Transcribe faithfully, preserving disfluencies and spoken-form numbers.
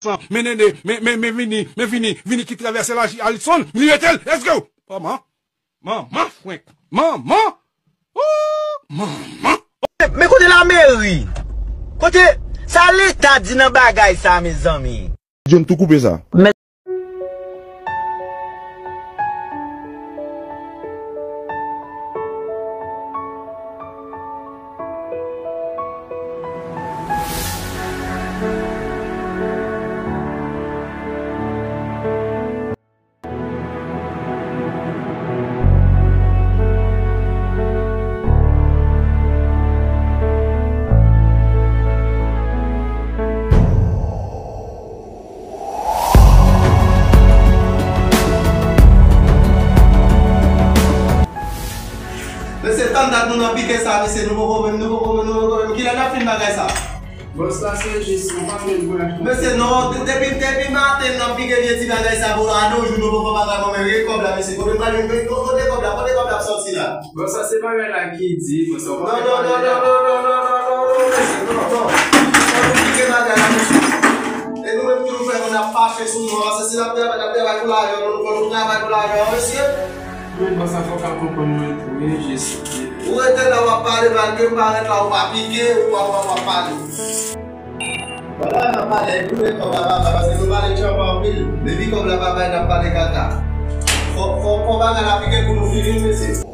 San, men Nene, men, men, men Vini, men Vini, Vini ki travèse laji Alison, li mete l, let's go! Manman, manman, frenk, manman, ooh, manman. Men kote lameri? Kote, sa leta di nan bagay sa, mezanmi? John tou koupe sa. Mesye, tann dat nou nan pike sa, mesye, nou poko menm, nou poko menm, nou poko menm. Kilè n ap fin bagay sa? Bòs la se jis, ou pa menm pou l achte. Mesye, non, de-, depi, depi maten n ap pike vye ti bagay sa pou la, nou jou nou poko bagay, bon, men rete kòb la, mesye. Kote m pral jwenn, kote kòb la, kote kòb la ap sòti la? Bòs la se bagay la ki di, bòs la ou pa menm pale la. Non, non, non, mesye, non, non. Fò nou pike bagay la, mesye. E nou menm ki nou fè moun ap fache sou nou an, se si n ap travay, n ap travay pou lajan, nou konn nou travay pou lajan, mesye. Men bòs la fòk ap konprann mwen tou, wi, Jezi. Ou rete la w ap pale, malgre m pa ret la, ou pa pike, ou pa, ou pa, ou pa pale. Papa, m ap pale, pou mwen kòb la, papa, paske nou pale tchòpè anpil. Depi kòb la pa bay, n ap pale kaka. Fò, fò, fò bagay la pike pou nou fini, mesye.